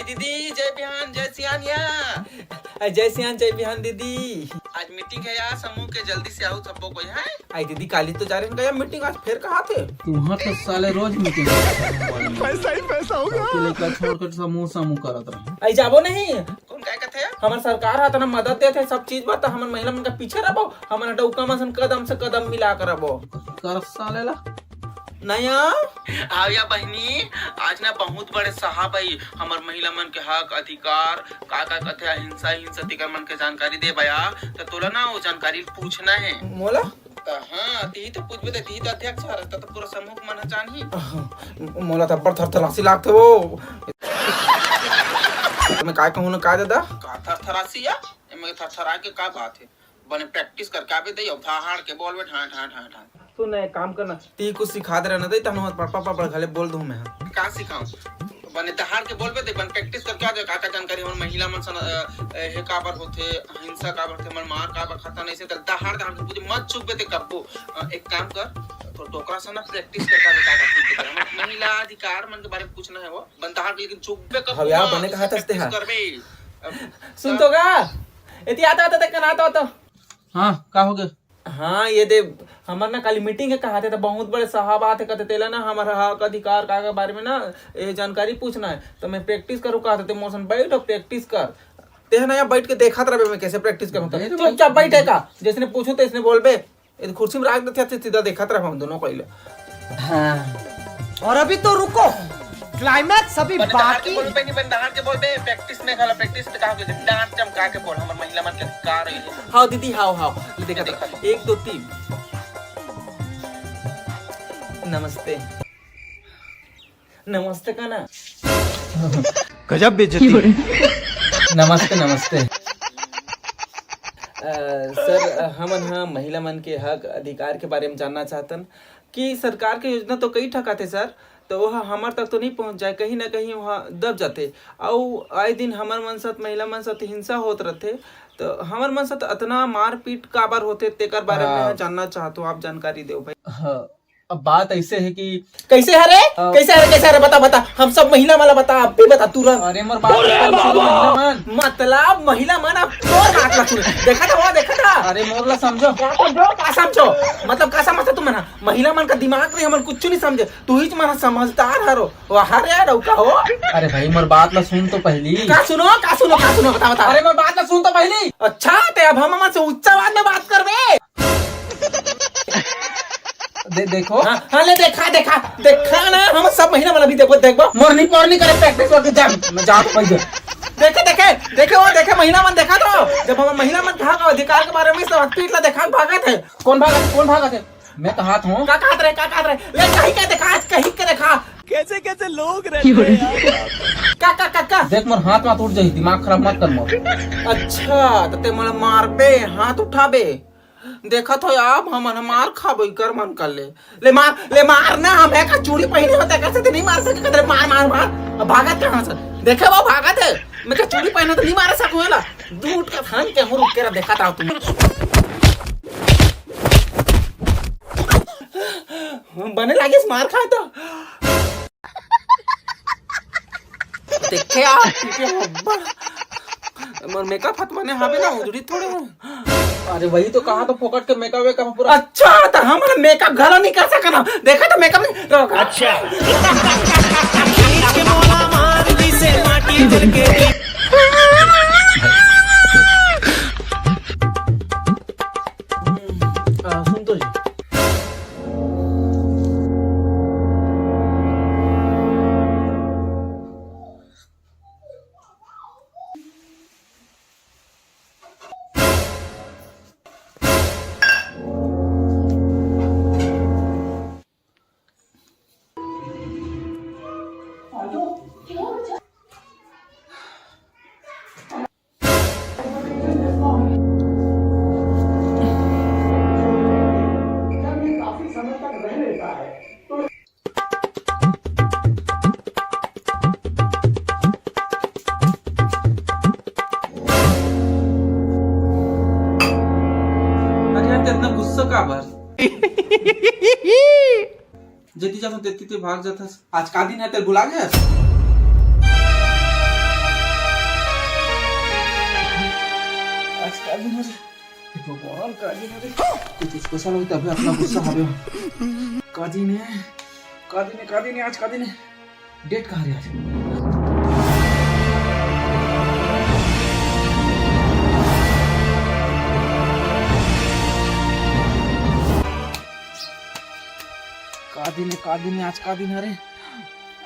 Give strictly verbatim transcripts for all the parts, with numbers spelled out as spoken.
दीदी, जय बिहान, जय सियान या। आ, जय सियान, जय बिहान दीदी। आज मीटिंग हे या समूह के, जल्दी से आव सबो कोई, हैं? आई दीदी, काली तो जा रहे हैं या मीटिंग, आज फेर कहाँ थे? तुहां तो साले रोज मीटिंग। पैसा ही पैसा होगा। लड़का छोड़ के समूह, समूह करत रहे। आई जाबो नहीं। कोन काय कथे? हमर सरकार ह तना मदद देथे सब चीज बर, त हमन महिला मन के पीछे रहबो, हमन डउका मन सन कदम से कदम मिला के रहबो। कर साले ला। नया। आव या बहिनी, आज ना बहुत बड़े साहब आई, हमर महिला मन के हक अधिकार, का का कथे, अहिंसा हिंसा, तेकर मन के जानकारी दे बया। त तोला ना वो जानकारी पूछना हे। मोला? त हाँ, तिही तो पूछबे, त तिही तो अध्यक्ष हरस, त तो पूरा समूह के मन ह जानही। मोला त अब्बड़ थरथरासी लागथे वो। मैं काय कहूँ ना, काय दादा? का थरथरासी या? एमे थरथरा के का बात हे? बने प्रैक्टिस करके आबे दे, अब दहाड़ के बोलबे, ढां, ढां, ढां, ढां। तू ना एक काम करना, ती कुछ सिखा दे रहना दे, तहन हमर पापा, पापा घले बोल दूं मैं। का सिखाऊं? बने दहाड़ के बोलबे दे, बने प्रैक्टिस करके आ दे, का का जानकारी हमर महिला मन सन, अ, अ, हे काबर होथे, हिंसा काबर होथे, हमर मार काबर खाता नहीं से, त दहाड़, दहाड़ के पूछे, मत चुपबे ते कब्बो। अ, एक काम कर, तो डोकरा से ना प्रैक्टिस करके आ दे, का का पूछबे ते। हमर महिला अधिकार मन के बारे में पूछना हे वो, बने दहाड़ के, लेकिन चुपबे कब्बो हव यार, मत, बने कहा थस ते प्रैक्टिस हा। करबे। अब सुन तो गा, एती आता, आता, तक ना आता, आता। हाँ, का हो गया? हाँ, ये दे, हमर ना काली मीटिंग हे कहाथे, त बहुत बड़े साहब आथे कहते, तेला ना हमर हक अधिकार का के बारे में ना ये जानकारी पूछना हे, त मैं प्रैक्टिस करूँ कहाथे, ते मोर सन बैठ अउ प्रैक्टिस कर। ते ना यहाँ बैठ के देखत रहबे, मैं कैसे प्रैक्टिस करूँ त। अरे चुपचाप भाई। बैठे का, जैसने पूछू तैसने बोलबे। ये कुर्सी में राख देथे, सीधा देखत रहबे हम दोनों कोई ले। हाँ। और अभी तो रुको, क्लाइमैक्स अभी बने दहाड़ के बाकी। बोलबे नहीं, बने दहाड़ के बोलबे, प्रैक्टिस में खाला, प्रैक्टिस पे कहा के डांट चमका के बोल, हमर महिला मन के अधिकार हे। हाव दीदी, हाव, हाव। ले देखा देखा। एक, दो, तीन। नमस्ते। नमस्ते का ना? गजब बेइज्जती। नमस्ते, नमस्ते। अ, सर, अ, हमन ह महिला मन के हक अधिकार के बारे में जानना चाहतन कि सरकार के योजना तो कई ठक आथे सर, तो वह हमर तक तो नहीं पहुंच जाए, कहीं ना कहीं वह दब जाथे। अउ आए दिन हमर मन साथ, महिला मन साथ हिंसा होत रहथे, तो हमर मन साथ अतना मारपीट काबर होथे, तेकर बारे में हाँ। जानना चाहत हूँ, आप जानकारी देव भाई। हाँ, अब बात ऐसे है कि कैसे हरे? हाँ। कैसे हरे? कैसे हरे? बता, बता, हम सब महिला वाला बता, आप भी बता तुरंत। अरे मोर बात सुनो, महिला मन। मतलब महिला मन, आप तोर बात ला सुन। देखा था वो, देखा था। अरे मोर ला समझो। का समझो? का समझो? मतलब का समझता तुम ना? महिला मन का दिमाग नहीं, हमन कुछ नहीं समझे। तू ही मन समझदार हरो। वाह रे, डौका हो। अरे भाई, मोर बात ला सुन तो पहली। का सुनो, का सुनो, का सुनो, बता, बता। अरे मोर बात ला सुन तो पहली। अच्छा, ते अब हम मन से उच्च आवाज में बात करबे। दे, देखो। हाँ, हाँ, ले देखा, देखा, देखा ना, हम सब महिला वाला भी देखबो, देखबो। मोर नहीं, मोर नहीं करे, प्रैक्टिस करके जा, मैं जात पहले। देखे, देखे, देखे, वो देखे, महिला मन देखा तो, जब हम महिला मन के हक अधिकार के बारे में सब पीठ ला देखा, भागत हे। कौन भागत हे? कौन भागत हे? मैं कहात हूँ। का कहत रहे, का कहत रहे? ले कहीं के देखा, आज कहीं के देखा। कैसे कैसे लोग रहते हैं यार। का, का, का, का? देख, मोर हाथ वाथ उठ जाही, दिमाग खराब मत कर मोर। अच्छा, तो ते मोला मारबे, हाथ उठाबे। देखत हो आप, हमन मार खाबो, इकर मन कर ले। ले मार, ले मार ना, हम एक चूड़ी पहने होते, कैसे ते नहीं मार सके, कहते मार, मार, मार। अब भागत कहाँ से? देखे वो भागत हे, मैं का चूड़ी पहने तो नहीं मार सकूँ, है ना? दूर का थान के हूँ, रुक के रहा, देखा था तुम। बने लागे मार खाए तो। देखे आप, पीछे हो, बड़। मोर मेकअप हाथ मने हावे ना, उधरी थोड़े हो। अरे वही तो कहा, तो फोकट के मेकअप वेकअप पूरा। अच्छा, तो हम मेकअप घरा नहीं कर सकना। देखा तो मेकअप नहीं, तो अच्छा। खींच के मोला मार दी से माटी करके। आ, सुन तो जी। अरे यार, ते इतना गुस्सा काबर? जेती जाथन, तेती ते भाग जाथस। आज का दिन है, ते भुला गया? का दिन हरे? हे भगवान, का दिन हरे? कुछ स्पेशल होई तभे अतना गुस्सा हवे। का दिन हे? का दिन हे? का दिन हे? आज का दिन हे? डेट का हरे आज? का दिन हे? का दिन हे? आज का दिन हरे?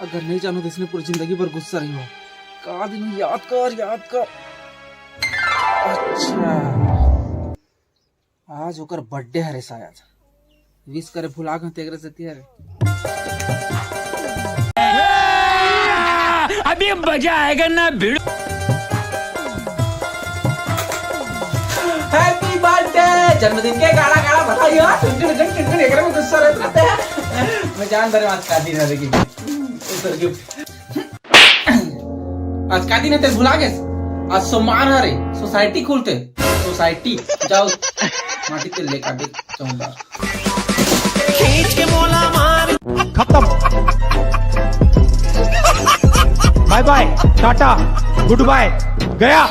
अगर नहीं जानव त इसने पूरी जिंदगी भर गुस्सा रही हो। का दिन हे? याद कर, याद कर। अच्छा, आज ओकर बर्थडे हरे शायद। विश करे भुला गे तेकरे सेती हरे। अभी मजा आएगा ना भिड़ू। हैप्पी बर्थडे, जन्मदिन के गाड़ा गाड़ा बधाई हो। टुनटुन टुनटुन टुनटुन, एकरे में गुस्सा रहते हैं। मैं जान दे रहा हूँ आज का दिन है, लेकिन उधर गिफ्ट। आज का दिन हे तेला भुला गेस? आज सोमवार हरे, सोसाइटी खुलथे। सोसाइटी, जाओ माटी तेल लेकर दे, चौंदा। खींच के मोला मार। खत्म। बाय बाय, टाटा, गुड बाय, गया।